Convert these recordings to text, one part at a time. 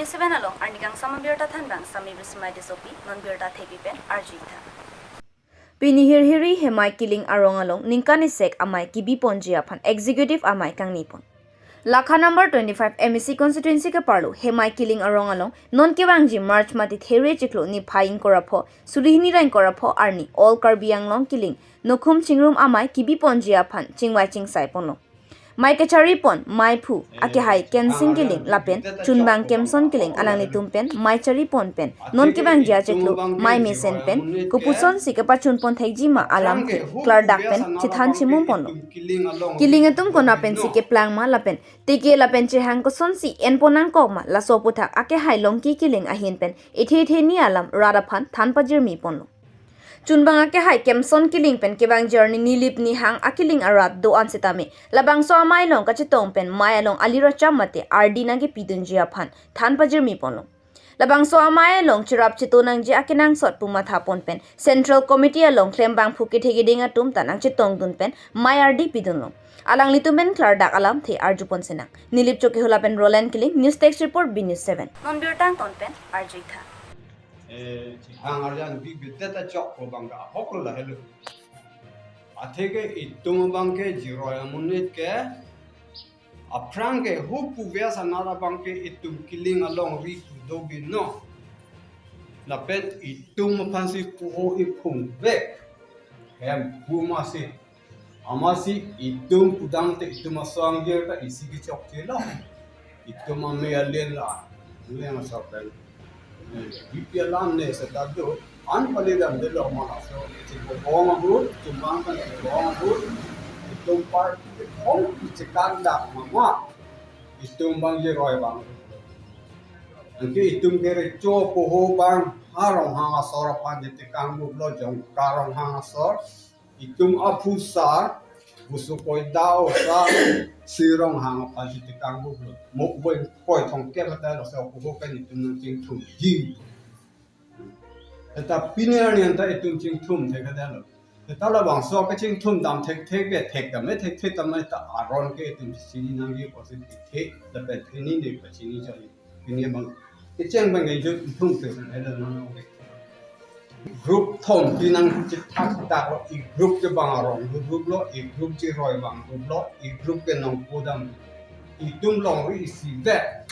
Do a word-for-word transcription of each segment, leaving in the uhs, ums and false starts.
Seven along arni kangsam abirta thanbang Sami Bismai Tissopi, non birta thepi pen arju-ik tha. Pini Hirhiri Hemai Kiling arong along ningkan isek amei kebiponji aphan executive amei kangnipon. Lakha number twenty-five M A C constituency keparlo Hemai Kiling arong along non kevangji March mati There chiklo niphai ingkoi ra pho, suri hini ra ingkoi ra pho arni All Karbi Anglong Kiling nokhum chingrum amei kebiponji aphan chingvai chingsai ponlo. Mei kacharipon meiphu akehai Kensing Kiling lapen chunbang Kemson Kiling alanglitum pen mei charipon pen non kevangji achiklo mei mesen pen kopuson si kepachunpon thekji ma alamthe klardak pen chethan chimum ponlo. Kiling atum konat pensi keplang ma lapen teke lapen chehang kosonsi enpon nangkok ma laso aputhak akehai Longki Kiling ahin pen ethe ethe ni alam rat aphan than pajirmi ponlo. Chunbang akehai Kemson Kiling pen kevangji arni nilip nihang akiling arat do-an setame labangso amei along kachetong pen mei along ali racham mate ardi nangkepidunji aphan than pajirmi ponlo. Labangso amei along cherap cheto nangji akenangsot pu mathapon pen Central Committee along klembangphu kethe keding atum ta nangchetongdun pen mei ardi pidunlo. Alanglitum pen klardak alamthe arjupon sinang. Nilip Chokihola pen Roland Kiling, News Desk Report, B News seven. Non birta angton pen arju-ik tha. Eh, chihang arjan bi bete ta chokpo abang ke ahok lo lahelo. Atheke itum abang ke jiroi amonit ke, aphrang ke hupu via sana abang ke itum Kiling alongri pu do bino. Lapen itum aphansi puho iphung vek. Hem pu masi. Amatsi itum pudang te itum asong je ta isi kechokche lo. Itum amei alen la. Alen asor pen. Eh, B P L an ne seta do. An pali dam de lo ma laso. Chibong ahut, chumang kan chibong ahut. Itum par, itum chikang dak mama. Itum abang jiroi abang. Anke itum kerecho puho abang ha Ronghang asor aphan je tekang buk lo jong ka Ronghang asor. Itum aphu sar, busu koi dao sar, si Ronghang aphan si tekang buk lo. Mok boi koi thong ke bata lo sa kubo kan itum nangchingthum ji. Eta pini arni anta itum chingthum thek ada lo. Eta labangso kachingthum dam thekthek ke thek dam e thekthek dam e ta aron ke itum chini nangji kosi thek lapen pini ne pachini chali. Pini abang kecheng abang ke jut thum te, eh, lo, lo, lo. Group thom pinang chithak thak lo, i group ke abang arong group lo, i group jiroi abang group lo, i group ke nongpo dam. Itum longri isi vet.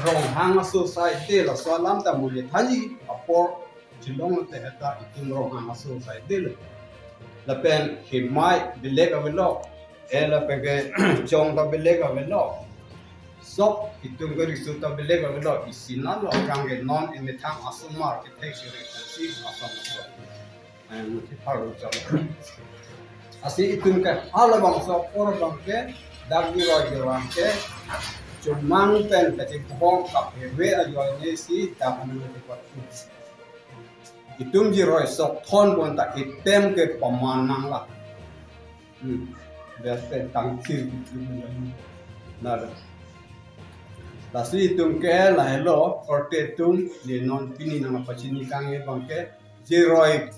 Ronghang a-society laso alam ta muli thanji apor chilong te heta itum Ronghang a-society lo. Lapen Hemai belek avelo. Eh, lapen ke Chong ta belek avelo. Sok itum ke riso ta belek avelo. Isi nalo kang ke non emethang asomar kethek siri kasi asam asam. Eh, mesti paru chalo. Asi itum ke halabangso apor abang ke dak jiroi abang ke chumang pen kachibong kaphewe ajoine si dak anu ke patu. Itum jiroi sok thon pon ta item ke paman nang la. Hmm. Bias pen tangkir gitu. Nada. Lasi itum ke lahelo korte atum je non pini nangpachini kang abang ke jiroi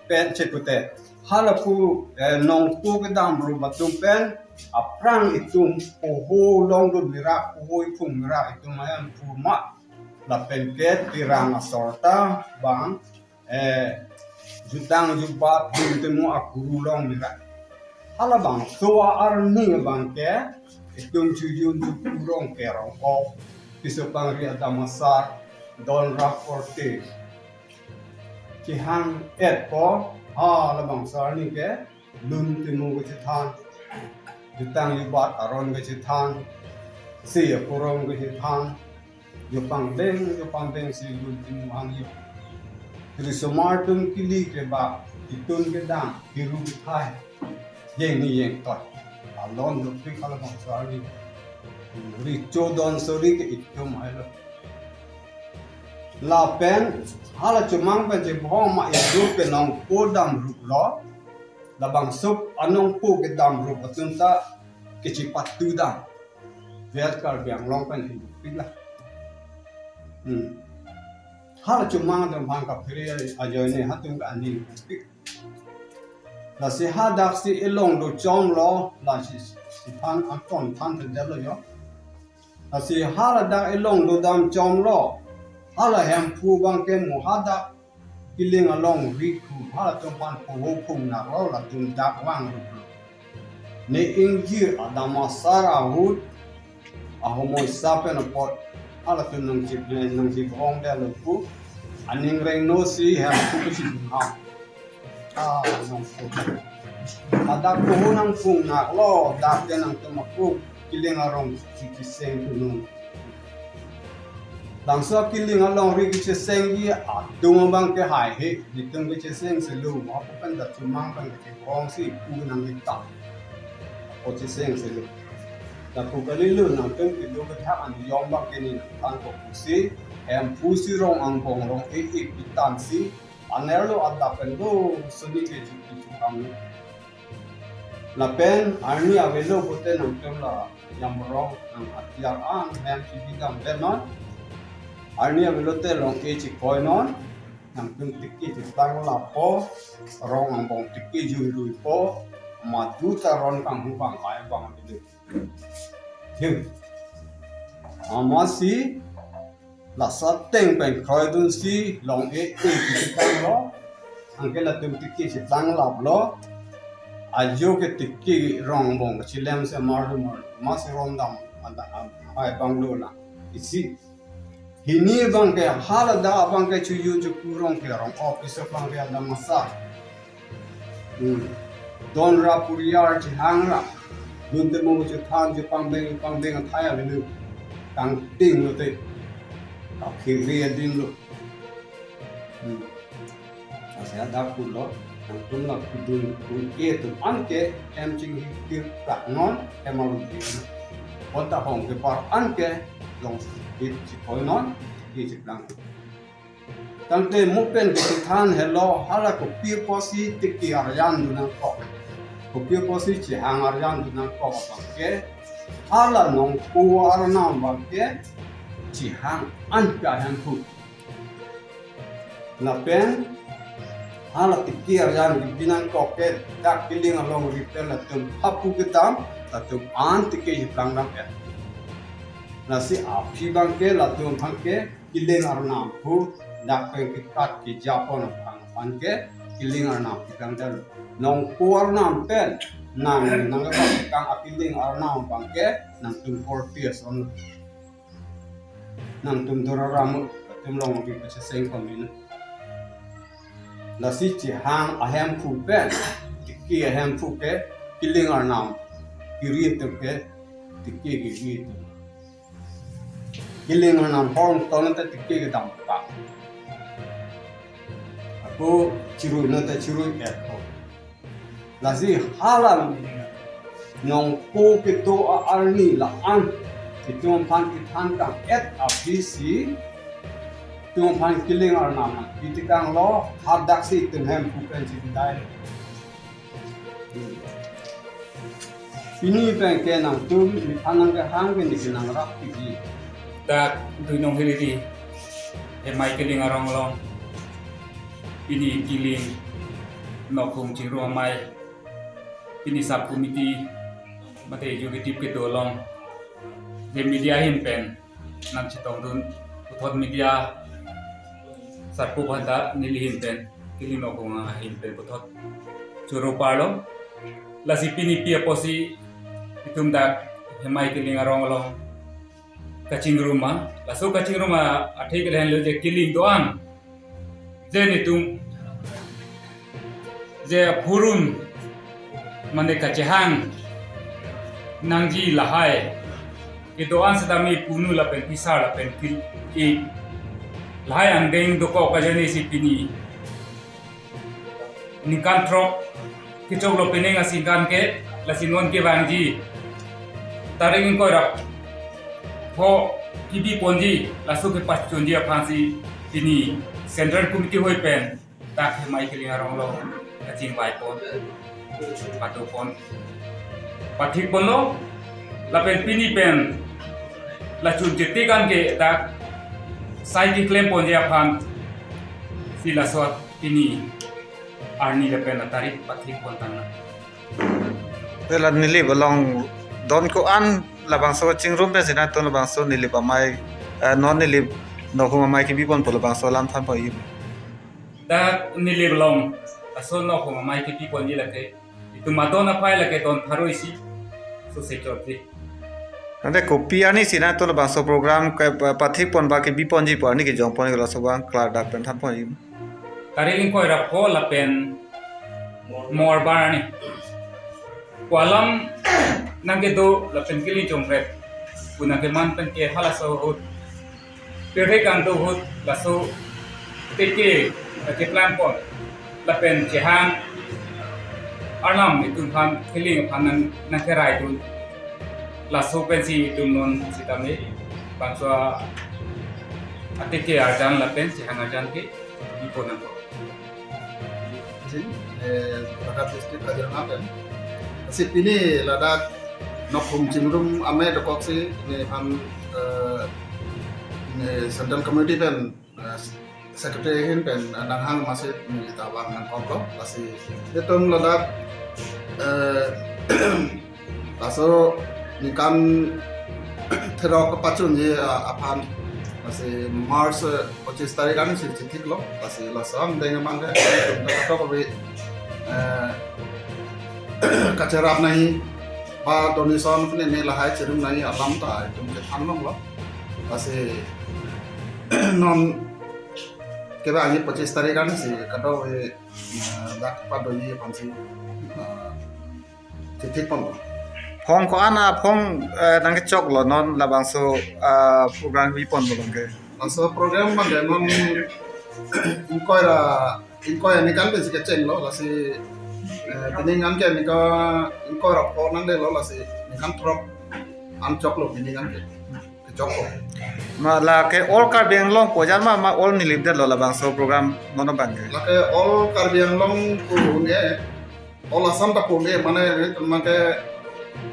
pen chekute. Hala pu, eh, nongpo kedam rup atum pen aphrang itum poho longdun mira, poho iphung mira itum ayan puma. Lapen ke Terang asor ta abang, eh, jutang jubat dun temu akuru long mira. Halabangso arni abang ke itum chujun jukurong kerong ko. Piso pangri adam asar don rap korte. Chihang et po, halabangso arni ke lun temu kechethan, jutang jubat aron kechethan, si akurong kechethan, jupang deng, jupang deng si lun temu hangjo. Risomar atum kili ke ba, itum kedam, hiru kethai, jeng ni jeng tot. Alon dopik halabangso arni. Richo don sori ke itum hai lo. Lapen hala chumang pen chibong ma i group ke nongpo dam rup lo. Labangso anongpo kedam rup atum ta kechipatu dam. Vet Karbi Anglong pen hin pik la. Hmm. Hala chumang dam hang kaphere ajoine hatum ka ani pik. Lasi hadak si ilong do chom lo, lasi si than aton than te delo jo. Lasi haladak elong dodam chomlo. Hala Hemphu abangke mo hadak Kiling alongri ku halatum aphan poho phungnaklo, latum dak vangruplo. Ne ingjir adam asar ahut ahomoi sa pen apot halatum nangchip nangchip ong delo pu aning rengno si Hemphu kachiham. Ah, nangpu. Hadak poho nangphungnaklo, dak ke nangtum apuk Kiling arong kacheseng tunun. Labangso Kiling alongri kachesengji atum abangke haihe, netum kacheseng selo, mo pu pen da chumang pen kachepong si pu nang kita. Ako cheseng selo. Lapu kalilo nangtum kedo kethak aniyom abangke ne nangthan ko pusi, Hemphu si rong angbong rong e-e pitan si, anerlo adap pen do suni ke juki jukam. Lapen arni avelo pute nangtum la yamrong nang atiar an hem chibidam pen non. Arni avelo te long e chikoi non. Nangtum tiki chitang lapo, rong angbong tiki jui lui po, madu ta ron kanghu bang kai bang bidu. Jing. Amatsi, laso ateng pen kroidunsi long e e kachitanglo. Anke latum tiki chitang laplo. Ajo ke tiki rong angbong kachilem se marlu marlu. Amatsi rondam ada hai banglo la. Isi. Hini abangke haladak abangke chuyu chuku rong ke rong office abangke adam asar. Hmm. Don ra puriar chihang ra. Dun te mo chuthan chepang beng pang beng athai avelo. Kangting lo te. Kakhiri ading lo. Hmm. Lasi hadak pulo, nangtum la kudun kun e atum anke hem chinghi tir tak non, hem arun tir. Kota hong kepar anke long hit chikoi non, hit chiplang. Tangte mo pen kachethan helo hala kopi apotsi tiki arjan dun nangkok. Kopi apotsi chihang arjan dun nangkok abangke hala nongpo arnam abangke chihang an ke Hemphu. Lapen hala tiki arjan kebi nangkok ke dak Kiling alongri pen latum hapu kedam, latum an tiki chiplang dam et. Lasi aphi abangke latum abangke Kiling arnam pu dak pen kekat kejapon aphan aphan ke Kiling arnam kidang dal. Nongpo arnam pen nang nang kang a Kiling arnam abangke nangtum korte ason. Nangtum dora ramu, latum long bi kacheseng komin. Lasi chihang a Hemphu pen, tiki a Hemphu ke Kiling arnam kiri atum ke tiki kiri atum. Kiling arnam hong ton te tiki kedam pa. Ako chirui non te chirui et ko. Lasi hala nongpo kedo a arni la-an itum aphan kethan kang et aphi si itum aphan Kiling arnam nangpi tekanglo, hadak si itum Hemphu pen si dai. Pini pen ke nangtum nephan nangkehang ke ne ke nangrap piji. Dak Duinong Hiliri, Hemai Kiling arong along, pini Kiling nokong chingrum amei, pini sub committee mate executive kedo along, je media ahin pen nangchetongdun puthot media sarpo aphanta neli ahin pen, Kiling nokong ahin pen puthot choro parlo. Lasi pini pi apotsi itum dak Hemai Kiling arong along kachingrum ma, laso kachingrum ma athe ke lahenlo je Kiling do-an je netum je phurun mane kachehang nangji lahai kedo-an setame punu lapen pisar lapen kil e lahai angdeng dokok ajoine si pini ningkan throk kechoklo penang aningkan ke, lasi non kevangji tarik ingkoi ra pho kebi ponji, laso kepachunji aphansi pini Central Committee ahoi pen dak Hemai Kiling arong along kachingvai pon, pado pon, pathik ponlo. Lapen pini pen la chun chetekan ke dak sai keklem ponji aphansi laso pini arni lapen atarik pathik pon tanglo. Te la neli along don ko-an Labangso chingrum pensi nangtum labangso Nilip amei, eh, non Nilip Nokhum amei kebi ponpo, labangso alam thanpon ikji. Dak Nilip along laso Nokhum amei kebi ponji lake itum adon aphai lake don pharo isi, so se chotri. Ante kopi arnisi nangtum labangso program ke pa-, pathik pon ba kebi ponji pu arni kejong pon ke laso abang klardak pen thanpon ikji. Tarik ingkoi ra pho lapen Morbar arni. Pu alam nangkedo lapen kili jongpret pu nangkeman pen ke halaso ahut pirthe kangdo ahut laso teke, eh, keplang pon lapen chehang Arnam itum aphan, keling aphan nang, nangkeraidun. Laso pensi itum non sitame bangso ateke arjan lapen chehang arjan ke ipo nangkok. Jin, eh, Baga District Kaziranga pen. Lasi pini ladak Nokhum chingrum amei dokoksi nephan, eh, ne Central Committee pen, eh, Secretary ahin pen, eh, nanghang amatsi neli ta vang nangkoklo. Lasi itum ladak, eh, laso ningkan therok pachunji, ah, aphan, lasi March, eh, pochis tarik arnisi chithiklo. Lasi laso angdeng amang ke itum ta katok ave, eh, kacherap nangji ba donation pune ne lahai chirum nangji alam ta itum chethan longlo. Lasi non kevangji pochis tarik arnisi katok ave, eh, dak padoji aphansi, eh, chithik ponlo. Phong ko-an aphong, eh, nangkechoklo non labangso, ah, program kebi ponpo along ke? Laso program mane non ingkoi ra, ingkoi aningkan pensi kechenglo, lasi, eh, pining an ke ningkan ingkoi ra pho nangdelo, lasi ningkan throk an choklo pining an ke. Kechoklo. Ma lake all Karbi Anglong pu ajat ma, ma all Nilip detlo labangso program non abang ke? Lake all Karbi Anglong pu un-e, all Assam ta pu un-e, mane, mane,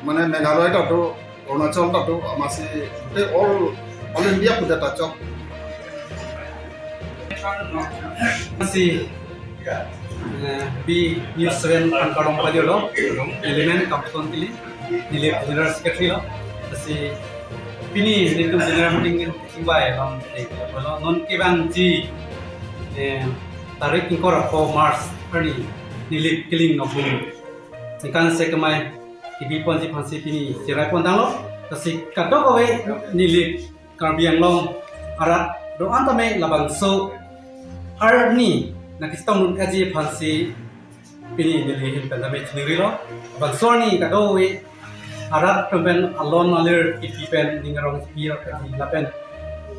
mane Meghalaya ta do, Arunachal ta do, amatsi te all, all India pu det ta chok. Si, eh, B News seven aphan kardom pajirlo, Element Kamson Tilly, Nilip General Secretary lo. Si, pini nelitum general meeting ingvai alam, eh, lo, non kevangji, eh, tarik ingkoi ra pho March arni Nilip Keling Nokhum ningkan isi amei kebi ponji aphansi pini cherai pon tanglo. Lasi kadokave Nilip Karbi Anglong arat do-an tame labangso arni nangkachetongdun-eji aphansi pini neli ahin pen tame chiningrilo. Labangso arni kadokave arat atum pen alon alir kipi pen ning arong kipi ra kaji lapen,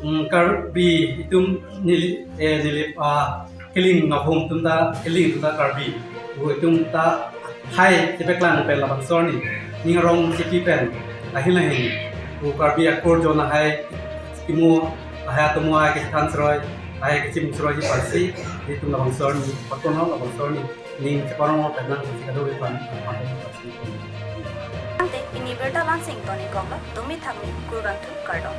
mm, Karbi itum Nili, eh, Nilip, ah, Keling Nokhum atum ta, Keling atum ta Karbi pu itum ta hai chepeklang pen labangso arni ning arong kipi pen lahin lahin pu Karbi akur jon lahai kimo, lahai atomo lahai kachethan seroi, lahai kachim seroiji aphansi itum labangso arni paton ho, labangso arni ning cheparong ho pen nangsi kadokave aphan, aphan, aphan. Ante pini birta lansing toni koklo, tumi thakmi kurvangthu, kardom.